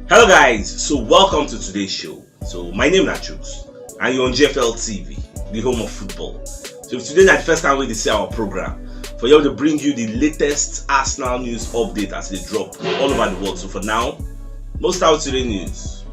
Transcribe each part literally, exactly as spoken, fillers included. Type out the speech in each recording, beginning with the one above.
Hello guys, so welcome to today's show. So my name na Chuks and you're on G F L T V, the home of football. So if today na the first time wey you dey see our program, for here we dey bring you the latest Arsenal news update as e dey drop all over the world. So for now, most out today news.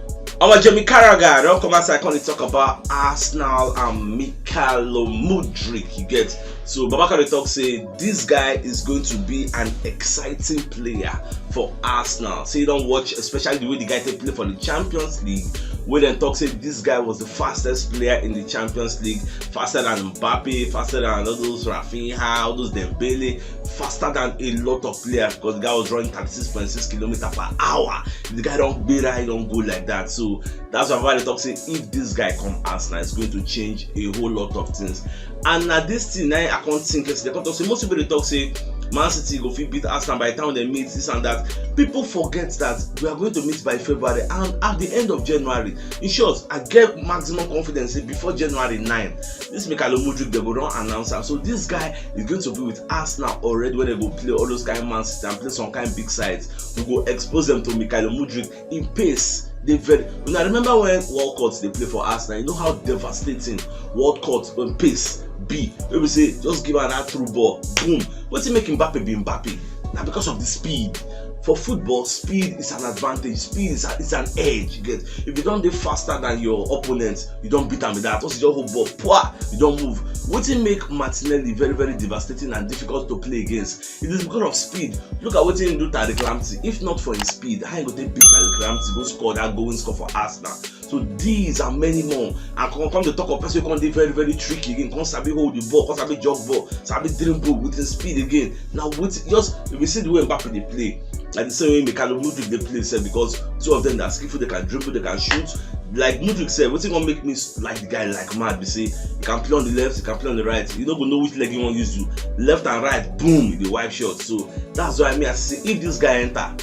Our Jamie Carragher don come outside come dey talk about Arsenal and Mykhailo Mudryk. You get, so Babacar dey talk say this guy is going to be an exciting player for Arsenal. Say you don watch, especially the way the guy take play for the Champions League, wey dem talk say this guy was the fastest player in the Champions League, faster than Mbappe, faster than all those Rafinha, all those Dembele, faster than a lot of players, because the guy was running thirty-six point six kilometer per hour. The guy don gbera, he don go like that. So that's why they talk say if this guy come Arsenal, it's going to change a whole lot of things. And na this thing na I come think yesterday. Come talk say most people dey talk say Man City go fit beat Arsenal by the time they meet, this and that. People forget that we are going to meet by February, and at the end of January, in short, I get maximum confidence say before January nine, this Mykhailo Mudryk, they go don announce am. So this guy is going to be with Arsenal already when they go play all those kind Man City and play some kind big sides. We go expose them to Mykhailo Mudryk in pace. They very, una remember when Walcott dey play for Arsenal? You know how devastating Walcott on pace be. Wey be say just give am that through ball, boom. Wetin make Mbappe be Mbappe? Na because of the speed. For football, speed is an advantage. Speed is, a, is an edge. You get, if you don dey faster than your opponent, you don beat am with that. Once you just hold ball, pwa, you don move. Wetin make Martinelli very, very devastating and difficult to play against? It is because of speed. Look at wetin he do Tariq Lamptey. If not for his speed, how he go take beat Tariq Lamptey, go score that going score for Arsenal? So these and many more. And come, come dey talk of person wey come dey very, very tricky again. Come sabi hold the ball, come sabi jog ball, sabi dribble with his speed again. Now with just, if you see the way Mbappe dey play, like the same way Mykhailo Mudryk dey play sef, because two of them are skillful, they can dribble, they can shoot. Like Mudryk sef, wetin come make me s- like the guy like mad be say he can play on the left, he can play on the right. You no go know which leg he wan use do. Left and right, boom, he dey wipe shot. So that's why me I say if this guy enter,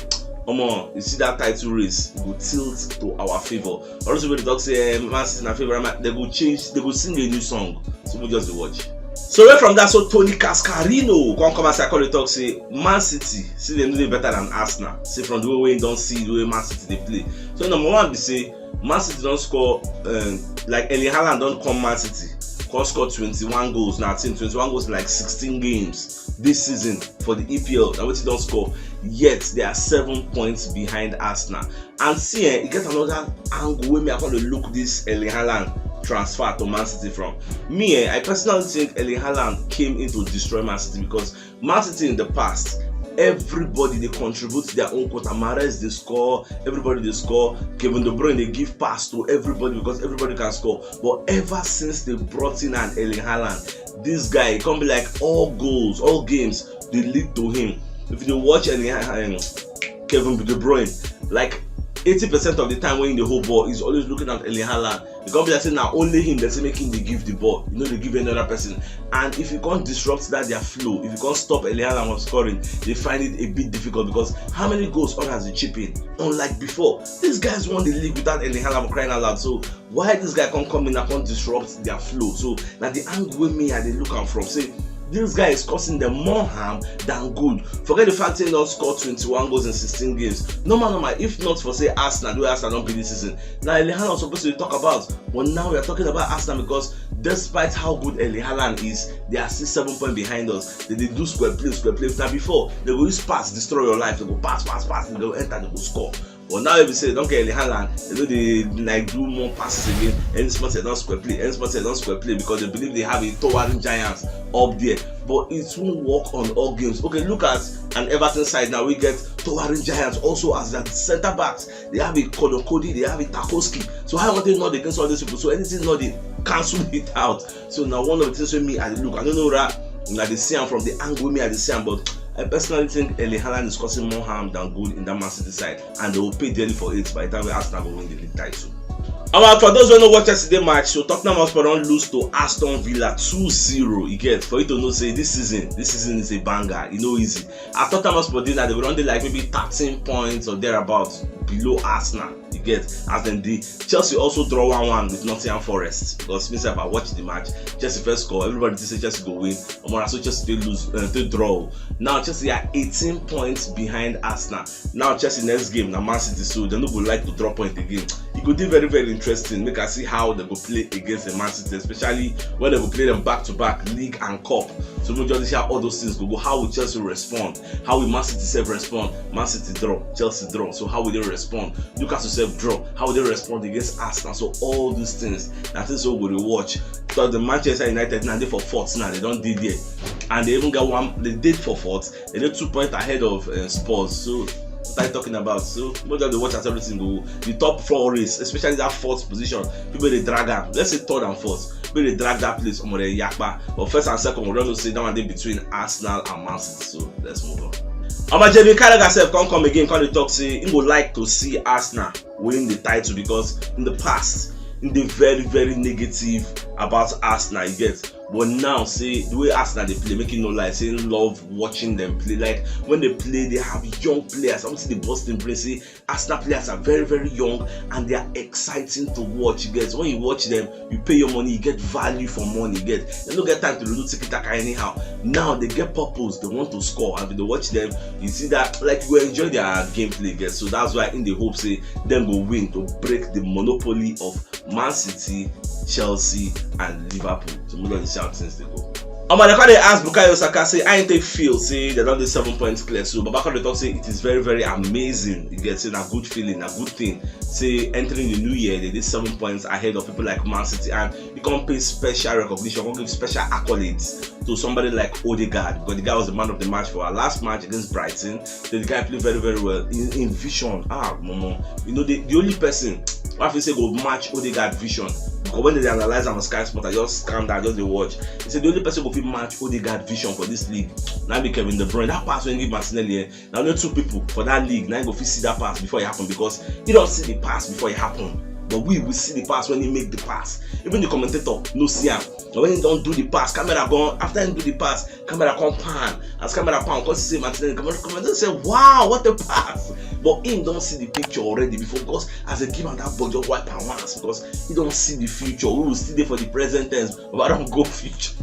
omo, you see that title race, e go tilt to our favour. Also, people dey talk say eh, Man City na favourite man. They go change, they go sing a new song. So we just dey watch. So away from that, so Tony Cascarino come come outside come dey talk say Man City, see, they no dey better than Arsenal. See, from the way wey he don see the way Man City dey play. So number one be say Man City don score, um, like Erling Haaland don come Man City, come score twenty-one goals. Now I think twenty-one goals in like sixteen games this season for the E P L. Na wetin he don score. Yet they are seven points behind Arsenal. And see, eh, e get another angle wey me I come dey look this Erling Haaland transfer to Man City from. Me, eh, I personally think Erling Haaland came in to destroy Man City, because Man City in the past, everybody dey contribute their own quota. Mahrez dey score, everybody dey score. Kevin De Bruyne dey give pass to everybody because everybody can score. But ever since they brought in an Erling Haaland, this guy, e come be like all goals, all games dey lead to him. If you dey watch Erling Ha- um, Kevin De Bruyne, like eighty percent of the time when he dey hold ball, he's always looking at Erling Haaland. E come be like say na only him dey say make him dey give the ball, e no dey give any other person. And if you come disrupt that their flow, if you come stop Erling Haaland from scoring, they find it a bit difficult, because how many goals others dey chip in? Unlike before, these guys won the league without Erling Haaland, for crying out loud. So why this guy come come in and come disrupt their flow? So na the angle wey me I dey look am from, say this guy is causing them more harm than good. Forget the fact say he don score twenty-one goals in sixteen games. Normal, normal, if not for say Arsenal, the way Arsenal don be this season, na Erling Haaland suppose to dey talk about. But now we are talking about Arsenal because despite how good Erling Haaland is, they are still seven points behind us. They dey do square play, square play. If na before, they go use pass, destroy your life. They go pass, pass, pass, they go enter, they go score. But now if you say they don get Erling Haaland, they no dey like do more passes again. Any small thing, they don square play. Any small thing, they don square play because they believe they have a towering giant up there. But it won't work on all games. Okay, look at an Everton side now. We get towering giants also as their centre backs. They have a Kodokodi, they have a Tarkowski. So how are they not against all these people? So anything not, they cancel it out. So now one of the things wey me I dey look, I don't know, right? Una dey see am from the angle wey me I dey see am, but I personally think Erling Haaland is causing more harm than good in that Man City side, and they will pay dearly for it by the time wey Arsenal go win the league title. Omo, for those wey no watch yesterday match, so Tottenham Hotspur don lose to Aston Villa two zero. You get, for you to know say this season, this season is a banger. E no easy. As Tottenham Hotspur dey now, they go don dey like maybe thirteen points or thereabouts below Arsenal. You get, as dem dey, Chelsea also draw one one with Nottingham Forest, because me sef I watch the match. Chelsea first score, everybody think say Chelsea go win. Omo, na so Chelsea take lose, uh, take draw. Now Chelsea are eighteen points behind Arsenal. Now Chelsea next game na Man City, so dem no go like to drop point again. E go dey very, very interesting. Make I see how dem go play against the Man City, especially when dem go play them back to back, league and cup. So make just see how all those things go go. How will Chelsea respond? How will Man City sef respond? Man City draw, Chelsea draw. So how will they respond? Newcastle sef draw. How will they respond against Arsenal? So all these things, na things wey we go dey watch. So the Manchester United now dey for fourth now. They don dey there, and they even get one. They dey for fourth. They dey two points ahead of, uh, Spurs. So what are you talking about? So we just dey watch as everything go. The top four race, especially that fourth position, people dey drag am. Let's say third and fourth, people dey drag that place. Omo, they yakpa. But first and second, we don know say that one dey between Arsenal and Man City. So let's move on. Omo, Jamie Carragher sef come come again, come dey talk say he go like to see Arsenal win the title, because in the past, he dey very, very negative about Arsenal, you get. But now, say the way Arsenal dey play, make you no lie, say he love watching them play. Like, when they play, they have young players. I want to see the Boston play. Say Arsenal players are very, very young and they are exciting to watch. You get, when you watch them, you pay your money, you get value for money. You get, they no get time to do tiki taka anyhow. Now they get purpose, they want to score, and if you watch them, you see that, like, you enjoy their gameplay. You get, so that's why in the hope say them go win to break the monopoly of Man City, Chelsea, and Liverpool. So make all the shout since they go. Omo, they come dey ask Bukayo Saka say, "I ain't take feel say they don dey seven points clear." So Baba come dey talk say it is very, very amazing. You get, say na good feeling, na good thing. Say entering the new year, they dey seven points ahead of people like Man City, and you come pay special recognition, come give special accolades to somebody like Odegaard, because the guy was the man of the match for our last match against Brighton. So the guy played very, very well. In, in vision, ah, momo, you know, the, the only person I feel say go match Odegaard vision, because when they analyze am on Sky Sport, I just calm down, just dey watch. He said the only person go fit match Odegaard vision for this league na be Kevin De Bruyne. That pass when he give Martinelli, eh, na only two people for that league na go fit see that pass before it happen, because he don see the pass before it happen. But we, we see the pass when he make the pass. Even the commentator no see am. But when he don do the pass, camera gone. After he do the pass, camera come pan. As camera pan, come see say Martinelli. Camera, camera say, "Wow, what a pass!" But him don see the picture already before, because as they give am that ball, just wipe am once, because he don see the future. We will still dey for the present tense, but I don go future.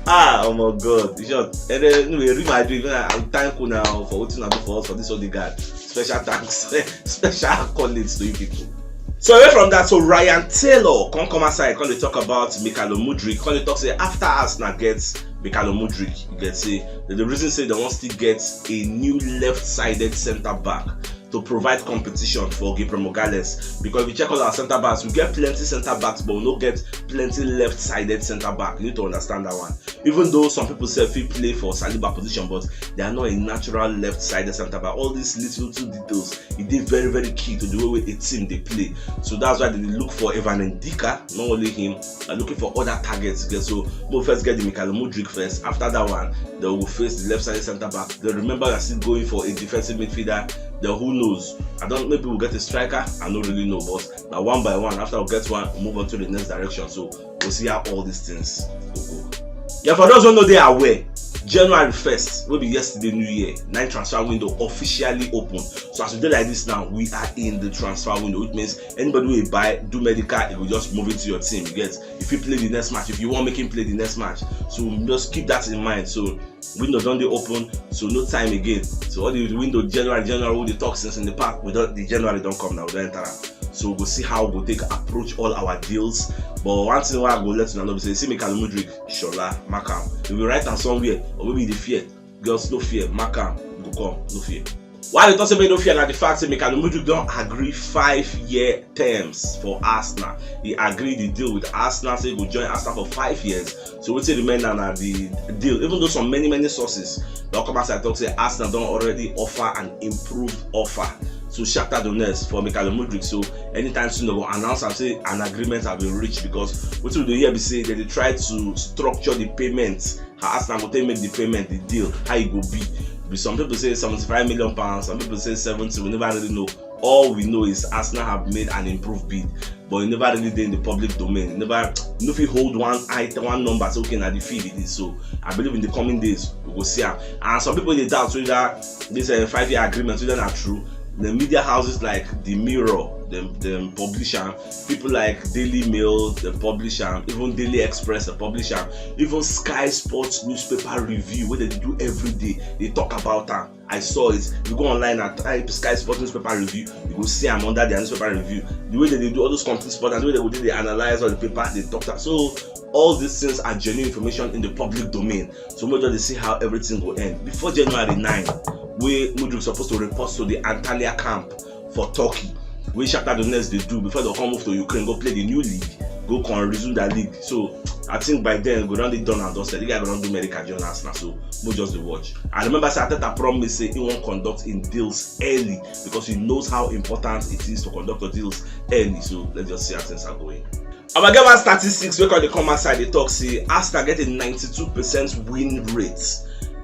Ah, oh my God! In short, and then, anyway, Real Madrid, I, I thank you now for wetin una do for us for this Odegaard. Special thanks, special accolades to you people. So away from that, so Ryan Taylor come come outside, come dey talk about Mykhailo Mudryk, come dey talk say after Arsenal get Mykhailo Mudryk, you get say the, the reason say they wan still get a new left-sided centre back to provide competition for Gabriel Magalhaes, because if you check all our centre backs, we get plenty centre backs, but we no get plenty left-sided centre back. You need to understand that one. Even though some people say fit play for Saliba position, but they are not a natural left-sided centre back. All these little, little details, e dey very, very key to the way wey a team dey play. So that's why they dey look for Evan Ndicka, not only him, are looking for other targets. Okay, so we first get the Mykhailo Mudryk first. After that one, they will face the left-sided centre back. They, remember, we are still going for a defensive midfielder. Then who knows? I don't. Maybe we'll get a striker. I don't really know, but now one by one. After we get one, we move on to the next direction. So we'll see how all these things go go. Yeah, for those who no dey aware, January first, wey be yesterday, New Year, na transfer window officially open. So as we dey like this now, we are in the transfer window, which means anybody wey buy, do medical, e go just move into your team. You get, if you play the next match, if you want make him play the next match. So just keep that in mind. So window don dey open, so no time again. So all the window, January, January, we dey talk since in the past, we don, the January don come now, we don enter am. So we go see how we go take approach all our deals. But one thing wey I go let una know be say, see Mykhailo Mudryk, Shola, mark am. If you write am somewhere, or maybe you dey fear, just no fear, mark am, e go come, no fear. Why I dey talk say make no fear na the fact say Mykhailo Mudryk don agree five-year terms for Arsenal. He agree the deal with Arsenal, say he go join Arsenal for five years. So wetin remain now na the deal. Even though some many, many sources don come outside talk say Arsenal don already offer an improved offer to Shakhtar Donetsk for Mykhailo Mudryk. So anytime soon they go announce am say an agreement have been reached, because wetin we dey hear be say they dey try to structure the payment, how Arsenal go take make the payment, the deal, how e go be. Be some people say seventy-five million pounds, some people say seventy, we never really know. All we know is Arsenal have made an improved bid, but e never really dey in the public domain. E never, you no fit hold one item, one number, say, "Okay, na the fee be this." So I believe in the coming days we go see am. And some people dey doubt whether this uh, five-year agreement, whether na true. The media houses like The Mirror, dem dem publish am. People like Daily Mail, dem publish am. Even Daily Express, dem publish am. Even Sky Sports newspaper review, wey dem dey do every day, dey talk about am. I saw it. You go online and type Sky Sports newspaper review, you go see am under their newspaper review. The way dem dey do all those complete sport and the way dem go dey dey analyze all the paper, dey talk am. So all these things are genuine information in the public domain. So make we just dey see how everything go end. Before January nine, wey Mudryk suppose to report to the Antalya camp for Turkey, wey Shakhtar Donetsk dey do before dem come move to Ukraine, go play the new league, go come resume that league. So I think by then, go don dey done and dusted. The guy go don do medical join Arsenal. So make we just dey watch. And remember say Arteta promise say he wan conduct im deals early because he knows how important it is to conduct your deals early. So let's just see how things are going. Our get one statistics wey come dey come outside dey talk say Arsenal get a ninety-two percent win rate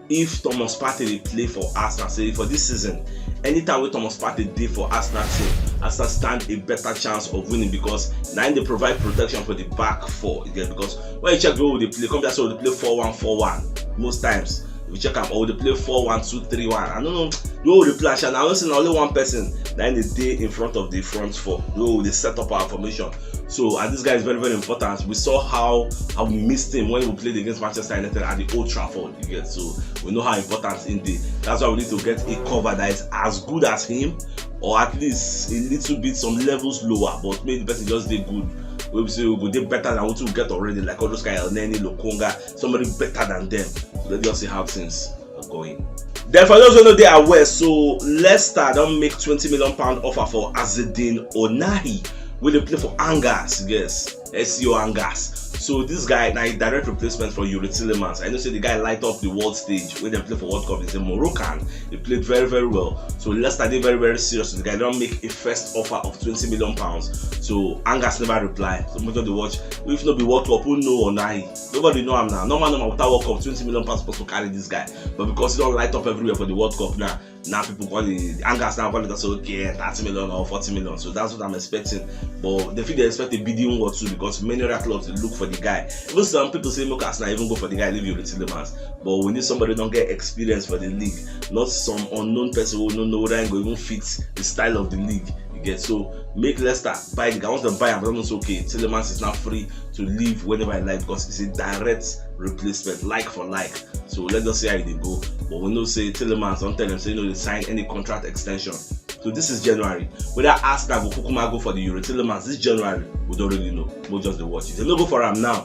if Thomas Partey dey play for Arsenal. Say for this season, anytime wey Thomas Partey dey for Arsenal team, Arsenal stand a better chance of winning because na im dey provide protection for the back four. You get, because when you check the way we dey play, come just say we dey play four one four one most times. If you check am, or we dey play four one two three one. I don't know the way we dey play, and I know say na only one person na im dey dey in front of the front four. The way we dey set up our formation. So and this guy is very, very important. We saw how how we missed him when we played against Manchester United at the Old Trafford. You get, so we know how important he dey. That's why we need to get a cover that is as good as him, or at least a little bit, some levels lower, but make the person just dey good. Wey be say we go dey better than wetin we get already, like all those kind of Elneny, Lokonga, somebody better than them. So let's just see how things are going. Then for those who no dey aware, so Leicester don make twenty million pound offer for Azzedine Ounahi, wey dey play for Angers, yes, S C O Angers. So this guy na a direct replacement for Youri Tielemans. I know say the guy light up the world stage when dem play for World Cup. He's a Moroccan. He played very, very well. So Leicester dey very, very serious with the guy. They don make a first offer of twenty million pounds. So Angers never reply. So make we just dey watch. If no be World Cup, who know Ounahi? Nobody know am now. Normal, normal, without World Cup, twenty million pounds supposed to carry this guy. But because he don light up everywhere for the World Cup now, now people call it, Angers now call it say, "Okay, thirty million or forty million." So that's what I'm expecting. But dem fit dey expect a bidding war too, because many other clubs dey look for the guy. Even some people say make Arsenal even go for the guy, leave Youri Tielemans. But we need somebody wey don get experience for the league, not some unknown person wey we no know whether he go even fit the style of the league. You get, so make Leicester buy the guy. Once dem buy am, dem know say, okay, Tielemans is now free to leave whenever he like, because it's a direct replacement, like for like. So let's just see how e dey go. But we know say Tielemans don tell dem say he no dey sign any contract extension. So this is January. Whether Arsenal go kukuma go for the Youri Tielemans this January, we don't really know. We'll just dey watch. If dem no go for am now,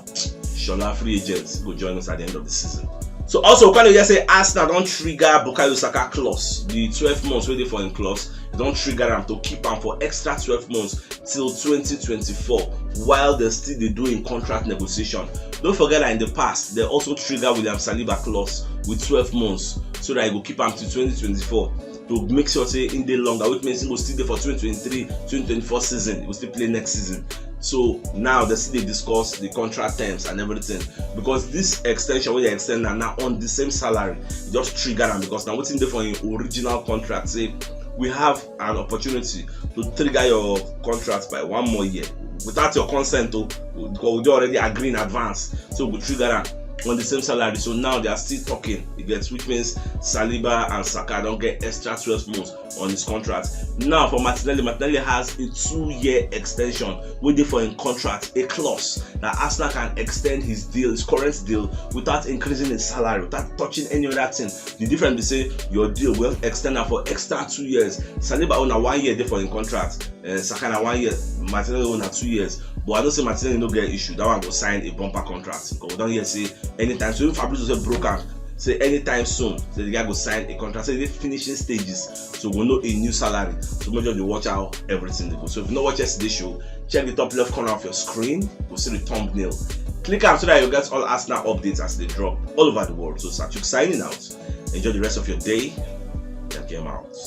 Shola free agents go join us at the end of the season. So also, we come hear say Arsenal don trigger Bukayo Saka clause. The twelve months wey dey for im clause, dem don trigger am to keep am for extra twelve months till twenty twenty-four, while dem still dey do im contract negotiation. Don't forget that in the past, dem also trigger William Saliba clause with twelve months so that e go keep am till twenty twenty-four to make sure say im dey longer, which means im go still dey for twenty twenty-three twenty twenty-four season. He go still play next season. So now dem still dey discuss the contract terms and everything, because this extension wey dem extend na na on the same salary. E just trigger am because na wetin dey for im original contract say we have an opportunity to trigger your contract by one more year without your consent o, because we don already agree in advance, so we go trigger am on the same salary. So now they are still talking, you get, which means Saliba and Saka don get extra twelve months on his contract. Now for Martinelli, Martinelli has a two-year extension wey dey for im contract, a clause that Arsenal can extend his deal, his current deal, without increasing his salary, without touching any other thing. The difference be say your deal go extend am for extra two years. Saliba own na one year dey for im contract, uh, Saka na one year, Martinelli own na two years. But I know say Martinelli no get issue. That one go sign a bumper contract. Because we don hear say anytime, so even Fabrizio sef broke am, say anytime soon, say the guy go sign a contract. Say e dey finishing stages, so we know a new salary. So make we just dey watch how everything dey go. So if you no watch yesterday show, check the top left corner of your screen. You go see the thumbnail. Click am so that you get all Arsenal updates as they drop all over the world. So Sachuk signing out. Enjoy the rest of your day. Check him out.